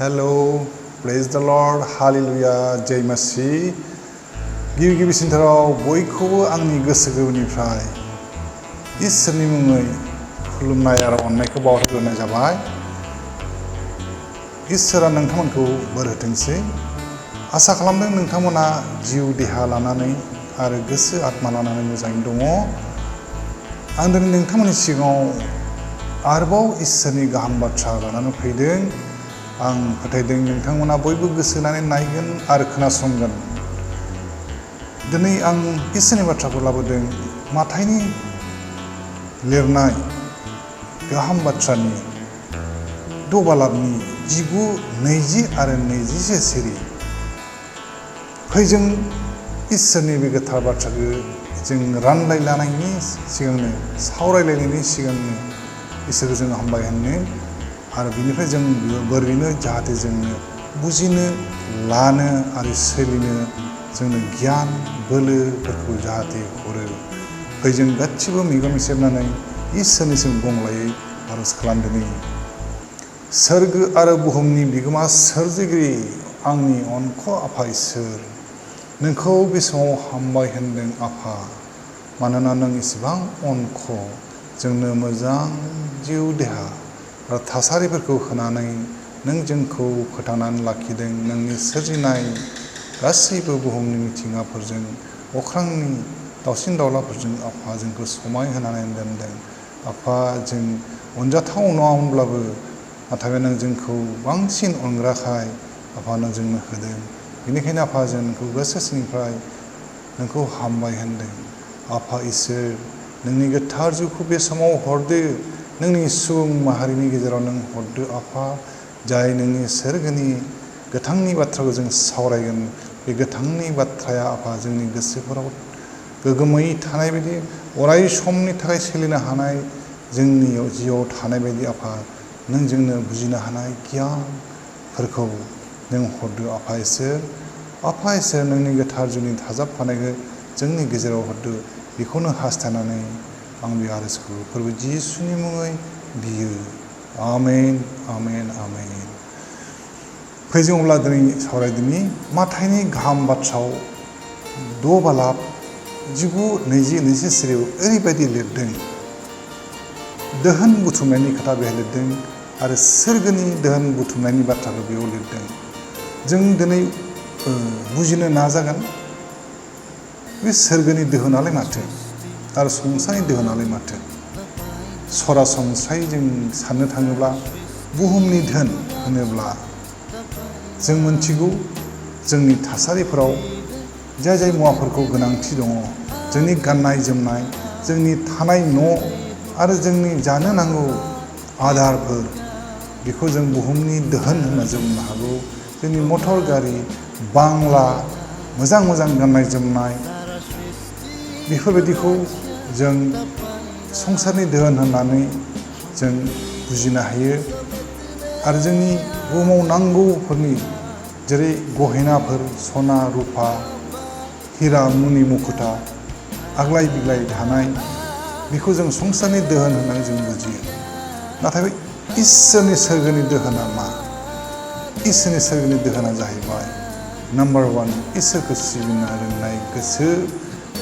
Hello, praise the Lord, hallelujah, जय मसीह। गिबि सिन्थाराव बयखौबो आंनि गोसो गोरबोनिफ्राय इसोरनि मुङै खुलुमनाय आरो अननायखौ बावहरग्रोनाय जाबाय। इसोरा नोंथांमोनखौ बोर होथोंसै। आसा खालामदों नोंथांमोना जिउ देहा लानानै आरो गोसो आत्मा लानानै मोजाङै दङ। आं दिनै नोंथांमोननि सिगाङाव आरोबाव इसोरनि गाहाम बाथ्रा लानानै फैदों। आं फोथायदों नोंथांमोना बयबो गोसो होनानै नायगोन आरो खोनासंगोन। दिनै आं इसोरनि बाथ्राखौ लाबोदों माथाइनि लिरनाय गाहाम बाथ्रानि 6 बालाबनि 19, 20 आरो 21 सिरि। फै जों इसोरनि बे गोथार बाथ्राखौ जों रानलायलायनायनि सिगांनो सावरायलायनायनि सिगांनो इसोरखौ जों हामबाय होनो आरो बिनिफ्राय जों बोर बिनो जाहाथे जोंनो बुजिनो लानो आरो सोलिनो जोंनो गियान बोलोफोरखौ जाहाथे हरो। फै जों गासिबो मेगन सेबनानै इसोरनिसिम गंलायै आरज खालामदिनि। सोरगो आरो बुहुमनि बिगोमा सोरजिगिरि आंनि अनख' आफा इसोर, नोंखौ बे समाव हामबाय होनदों आफा। मानोना नों इसेबां अनख' जोंनो मोजां जिउ देहा आरो थासारिफोरखौ होनानै नों जोंखौ फोथांनानै लाखिदों। नोंनि सोरजिनाय गासैबो बुहुमनि मिथिंगाफोरजों अख्रांनि दाउसिन दाउलाफोरजों आफा जोंखौ समाय होनानै दोनदों। आफा जों अनजाथाव नङामोनब्लाबो नाथाय नों जोंखौ बांसिन अनग्राखाय आफा नों जोंनो होदों। बेनिखायनो आफा जों नोंखौ गोसो सिंनिफ्राय नोंखौ हामबाय होनदों। आफा इसोर नोंनि गोथार जिउखौ बे समाव हरदो। नोंनि सुबुं माहारिनि गेजेराव नों हरदो आफा। जाय नोंनि सोरगोनि गोथांनि बाथ्राखौ जों सावरायगोन। बे गोथांनि बाथ्राया आफा जोंनि गोसोफोराव गोगोमै थानाय बायदि अराय समनि थाखाय सोलिनो हानाय जोंनि जिउआव थानाय बायदि आफा नों जोंनो बुजिनो हानाय गियानफोरखौ नों हरदो आफा इसोर। आफा इसोर नोंनि गोथार जिउनि थाजाबफानायखौ जोंनि गेजेराव हरदो। बेखौनो हास्थायनानै आं बे आर'जखौ फोरबो जिसुनि मुङै बियो। आमेन, आमेन, आमेन। फै जों अब्ला दिनै सावरायदिनि माथाइनि गाहाम बाथ्रायाव 6 बालाब 19, 20, 21 सिरियाव ओरैबायदि लिरदों। दोहोन बुथुमनायनि खोथा बेहाय लिरदों आरो सोरगोनि दोहोन बुथुमनायनि बाथ्राखौ बेयाव लिरदों। जों दिनै बुजिनो नाजागोन बे सोरगोनि दोहोनालाय माथो आरो संसारनि दोहोनालाय माथो। सरासनस्रायै जों साननो थाङोब्ला बुहुमनि धोन होनोब्ला जों मोनथिगौ जोंनि थासारिफोराव जाय जाय मुवाफोरखौ गोनांथि दङ, जोंनि गाननाय जोमनाय, जोंनि थानाय न' आरो जोंनि जानो नांगौ आदारफोर, बेखौ जों बुहुमनि दोहोन होनना जों बुंनो हागौ। जोंनि मटर गारि, बांला, मोजां मोजां गाननाय जोमनाय, बेफोरबायदिखौ जों संसारनि दोहोन होननानै जों बुजिनो हायो। आरो जोंनि बुहुमाव नांगौफोरनि जेरै गहेनाफोर, सना रुफा, हिरा मुनि मुखुथा आग्लाय बिग्लाय थानाय, बेखौ जों संसारनि दोहोन होननानै जों बुजियो। नाथाय बे इसोरनि सोरगोनि दोहोना मा? इसोरनि सोरगोनि दोहोना जाहैबाय नाम्बार 1 इसोरखौ सिबिनो रोंनाय गोसो,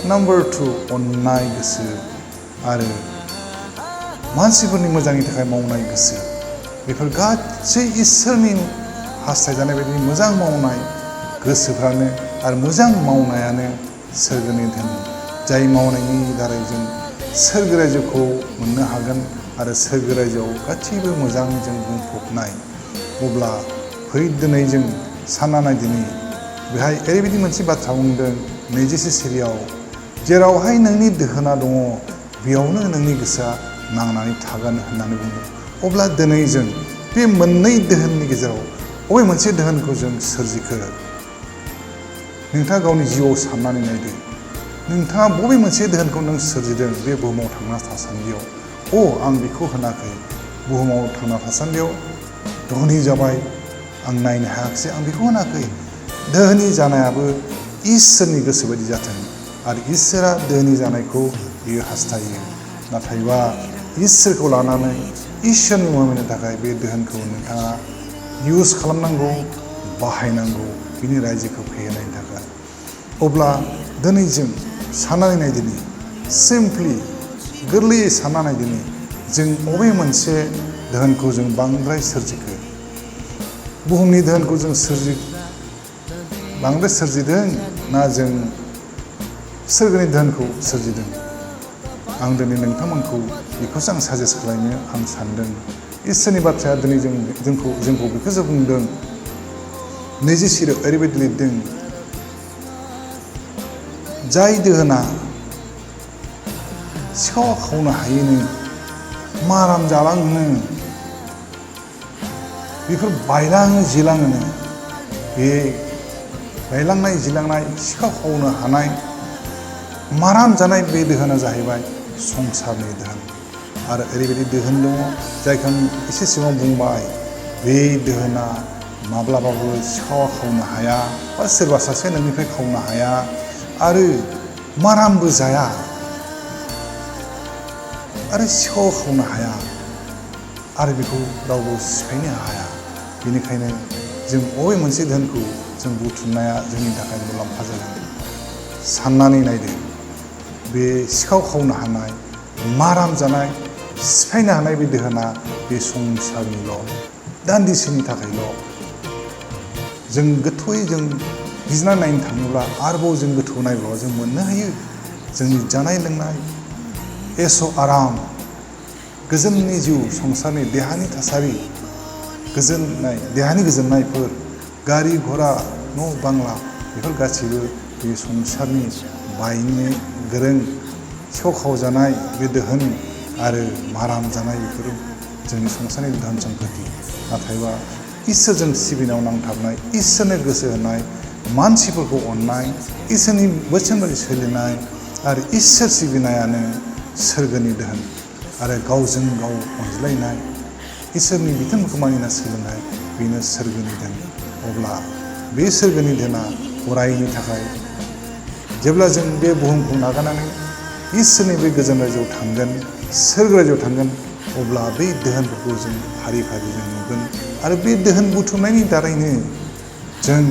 नाम्बार 2 अननाय गोसो आरो मानसिफोरनि मोजांनि थाखाय मावनाय गोसो। बेफोर गासै इसोरनि हास्थायजानाय बायदि मोजां मावनाय गोसोफ्रानो आरो मोजां मावनायानो सोरगोनि धोन। जाय मावनायनि दारै जों सोरगो रायजोखौ मोननो हागोन आरो सोरगो रायजोआव गासैबो मोजांजों बुंफबनाय। अब्ला फै दिनै जों सानना नायदिनि। बेहाय ओरैबायदि मोनसे बाथ्रा बुंदों 21 सिरियाव, जेरावहाय नोंनि दोहोना दङ बेयावनो नोंनि गोसोआ नांनानै थागोन होननानै बुंदों। अब्ला दिनै जों बे मोननै दोहोननि गेजेराव बबे मोनसे दोहोनखौ जों सोरजिखो? नोंथाङा गावनि जिउआव साननानै नायदो। नोंथाङा बबे मोनसे दोहोनखौ नों सोरजिदों बे बुहुमाव थांना थासान्दियाव? आं बेखौ होनाखै। बुहुमाव थांना थासान्दियाव धोनि जाबाय, आं नायनो हायाखिसै, आं बेखौ होनाखै। धोनि जानायाबो इसोरनि गोसो बायदि जाथों आरो इसोरा धोनि जानायखौ बियो हास्थायो। नाथायबा इसोरखौ लानानै इसोरनि मुं होनो थाखाय बे दोहोनखौ नोंथाङा इउस खालामनांगौ, बाहायनांगौ बिनि रायजोखौ फेहेरनायनि थाखाय। अब्ला दिनै जों साननानै नाय, दिनै सिम्पलि गोरलैयै सानना नाय, दिनै जों बबे मोनसे धोनखौ जों बांद्राय सोरजिखो? बुहुमनि धोनखौ जों बांद्राय सोरजिदों ना जों सोरगोनि धोनखौ सोरजिदों? आं दिनै नोंथांमोनखौ बेखौसो आं साजेस्ट खालामनो आं सानदों। इसोरनि बाथ्राया दिनै जोंखौ बेखौसो बुंदों। नैजि सिरियाव ओरैबायदि लिरदों, जाय दोहोना सिखाव खावनो हायैनो माराम जालाङोनो, बेफोर बायलाङो जिलाङोनो, बे बायलांनाय जिलांनाय सिखाव खावनो हानाय माराम जानाय बे दोहोना जाहैबाय संसारनि दोहोन। आरो ओरैबायदि दोहोन दङ जायखौ आं एसे सिगाङाव बुंबाय, बे दोहोना माब्लाबाबो सिखावा खावनो हाया बा सोरबा सासे नोंनिफ्राय खावनो हाया आरो मारामबो जाया आरो सिखाव खावनो हाया आरो बेखौ रावबो सिफायनो हाया। बेनिखायनो जों बबे मोनसे धोनखौ जों बुथुमनाया जोंनि थाखाय मुलाम्फा जागोन? साननानै नायदो। बे सिखाव खावनो हानाय, माराम जानाय, सिफायनो हानाय बे दोहोना बे संसारनिल', दान्दिसेनि थाखायल'। जों गोथौयै जों बिजिरना नायनो थाङोब्ला आरोबाव जों गोथौ नायब्ला जों मोननो हायो, जोंनि जानाय लोंनाय, एस' आराम, गोजोननि जिउ, संसारनि देहानि थासारि, गोजोननाय, देहानि गोजोननायफोर, गारि घरा, न' बांला, बेफोर गासैबो बे संसारनि बायनो गोरों, सिखाव खावजानाय बे दोहोन आरो माराम जानाय, बेफोरो जोंनि संसारनि धोन सम्पति। नाथायबा इसोरजों सिबिनायाव नांथाबनाय, इसोरनो गोसो होनाय, मानसिफोरखौ अननाय, इसोरनि बोसोन बायदि सोलिनाय आरो इसोर सिबिनायानो सोरगोनि दोहोन। आरो गावजों गाव अनज्लायनाय, इसोरनि बिथोनफोरखौ मानिना सोलिनाय, बेनो सोरगोनि धोन। अब्ला बे सोरगोनि धोना अरायनि थाखाय, जेब्ला जों बे बुहुमखौ नागारनानै इसोरनि बे गोजोन रायजोआव थांगोन, सोरगो रायजोआव थांगोन, अब्ला बै दोहोनफोरखौ जों फारि फारि जों नुगोन। आरो बे दोहोन बुथुमनायनि दारैनो जों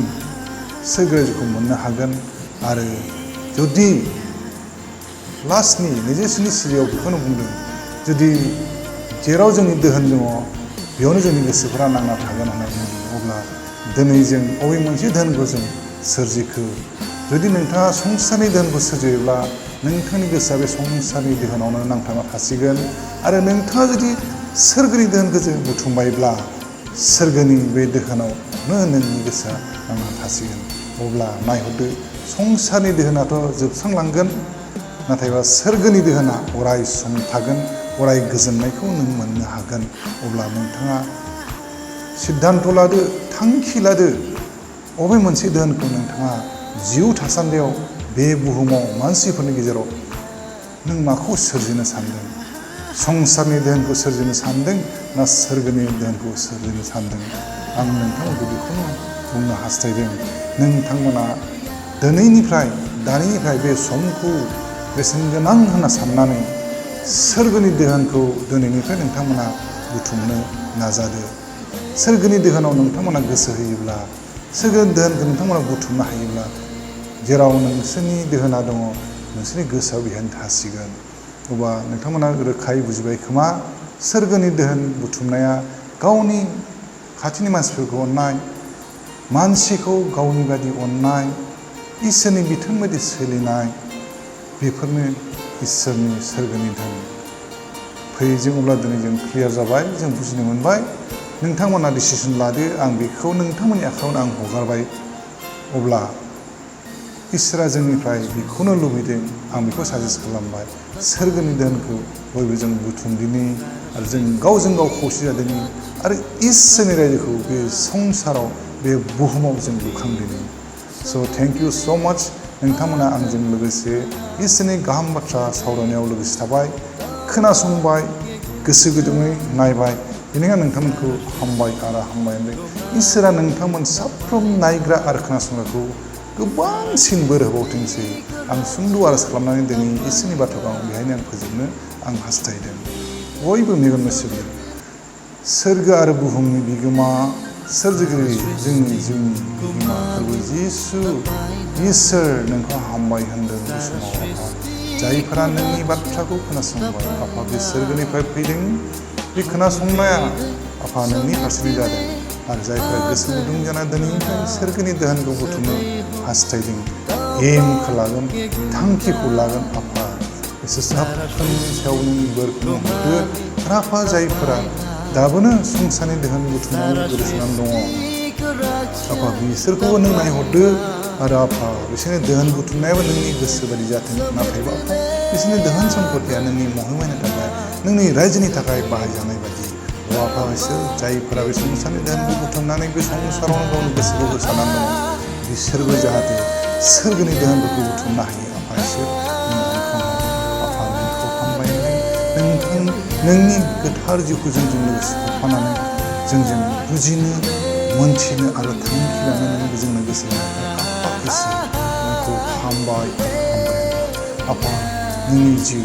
सोरगो रायजोखौ मोननो हागोन। आरो जुदि लास्टनि 24 सिरियाव बेखौनो बुंदों, जुदि जेराव जोंनि दोहोन दङ बेयावनो जोंनि गोसोफोरा नांना थागोन होनना बुंदों। अब्ला दिनै जों बबे मोनसे धोनखौ जों सोरजिखो? जुदि नोंथाङा संसारनि धोनखौ सोरजियोब्ला नोंथांनि गोसोआ बे संसारनि दोहोनावनो नांथाबना थासिगोन। आरो नोंथाङा जुदि सोरगोनि दोहोनखौ जों बुथुमबायब्ला सोरगोनि बे दोहोनावनो नोंनि गोसोआ नांना थासिगोन। अब्ला नायहरदो, संसारनि दोहोनाथ' जोबस्रांलांगोन, नाथायबा सोरगोनि दोहोना अराय सम थागोन, अराय गोजोननायखौ नों मोननो हागोन। अब्ला नोंथाङा सिद्धान्त लादो, थांखि लादो, बबे मोनसे दोहोनखौ नोंथाङा जिउ थासान्दियाव बे बुहुमाव मानसिफोरनि गेजेराव नों माखौ सोरजिनो सानदों? संसारनि दोहोनखौ सोरजिनो सानदों ना सोरगोनि दोहोनखौ सोरजिनो सानदों? आं नोंथांमोनखौ बेखौनो बुंनो हास्थायदों, नोंथांमोना दानिनिफ्राय बे समखौ बेसेन गोनां होनना साननानै सोरगोनि दोहोनखौ दिनैनिफ्राय नोंथांमोना बुथुमनो नाजादो। सोरगोनि दोहोनाव नोंथांमोना गोसो होयोब्ला, सोरगोनि दोहोनखौ नोंथांमोना बुथुमनो हायोब्ला, जेराव नोंसोरनि दोहोना दङ नोंसोरनि गोसोआव बेहायनो थासिगोन। अब्ला नोंथांमोना रोखायै बुजिबाय खोमा, सोरगोनि दोहोन बुथुमनाया गावनि खाथिनि मानसिफोरखौ अननाय, मानसिखौ गावनि बायदि अननाय, इसोरनि बिथोन बायदि सोलिनाय, बेफोरनो इसोरनि सोरगोनि धोन। फैयै जों अब्ला दिनै जों क्लियार जाबाय, जों बुजिनो मोनबाय। नोंथांमोना डिसिसन लादो, आं बेखौ नोंथांमोननि आखायावनो आं हगारबाय। अब्ला इसोरा जोंनिफ्राय बेखौनो लुबैदों, आं बेखौ साजेस्ट खालामबाय, सोरगोनि धोनखौ बयबो जों बुथुमदिनि आरो जों गावजों गाव खौसे जादिनि आरो इसोरनि रायजोखौ बे संसाराव, बे बुहुमाव जों लुखांदिनि। स' थेंक इउ स' माच। नोंथांमोना आंजों लोगोसे इसोरनि गाहाम बाथ्रा सावरायनायाव लोगोसे थाबाय, खोनासंबाय, गोसो गुदुङै नायबाय। बेनिखायनो नोंथांमोनखौ हामबाय आरो हामबाय होनदों। इसोरा नोंथांमोन साफ्रोम नायग्रा आरो खोनासंग्राखौ गोबांसिन बोर होबावथोंसै। आं सुंद' आरज खालामनानै दिनै इसोरनि बाथ्राखौ बेहायनो आं फोजोबनो आं हास्थायदों। बयबो मेगन मेसेबो सोरगो आरो बुहुमनि बिगोमा सोरजिगिरि जोंनि जिउनि बिमा फोरबो जिसु इसोर नोंखौ हामबाय होनदों बे समाव आफा जायफोरा नोंनि बाथ्राखौ खोनासंबाय आफा बे सोरगोनिफ्राय फैदों बे खोनासंनाया आफा नोंनि फारसे जादों आरो जायफोरा गोसो गुदुं जाना दिनैनिफ्राय सोरगोनि दोहोनखौ बुथुमनो हास्थायदों एमखौ लागोन थांखिखौ लागोन आफा बिसोर साफ्रोमनि सायाव नोंनि बोरखौ हरदो आरो आफा जायफोरा दाबोनो संसारनि दोहोन बुथुमनायाव गोदोसोनानै दङ आफा बिसोरखौबो नों नायहरदो आरो आफा बिसोरनि दोहोन बुथुमनायाबो नोंनि गोसो बायदि जाथों नाथायबा आफा बिसोरनि दोहोन सम्पतिया नोंनि महिमानि थाखाय नोंनि रायजोनि थाखाय बाहायजानाय बायदि आफा बिसोर जायफोरा बे संसारनि दोहोनखौ बुथुमनानै बे संसारावनो गावनि गोसोखौ होसारनानै दङ बिसोरबो जाहाथे सोरगोनि दोहोनफोरखौ बुथुमनो हायो आफा इसोर आफा नोंखौ हामबायनाय नोंनि गोथार जिउखौ जोंजों लोगोसे हरफानानै जोंजों बुजिनो मोनथिनो आरो थांखि लानो नों जोंनो गोसो होनाय आफा इसोर नोंखौ हामबाय आफा नोंनि जिउ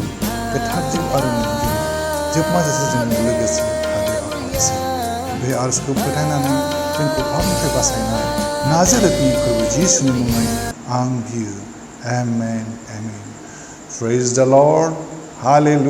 गोथार जिउ आरो नोंनि जिउ जोबमाजासे जोंनो लोगोसे थादो आफा इसोर बे आरजखौ फोथायनानै जोंखौ पापनिफ्राय बासायनाय नाजारेथनि फोरबो जिसुनि मुङै आं बियो आमेन आमेन प्रेज द लर्ड हालेलुया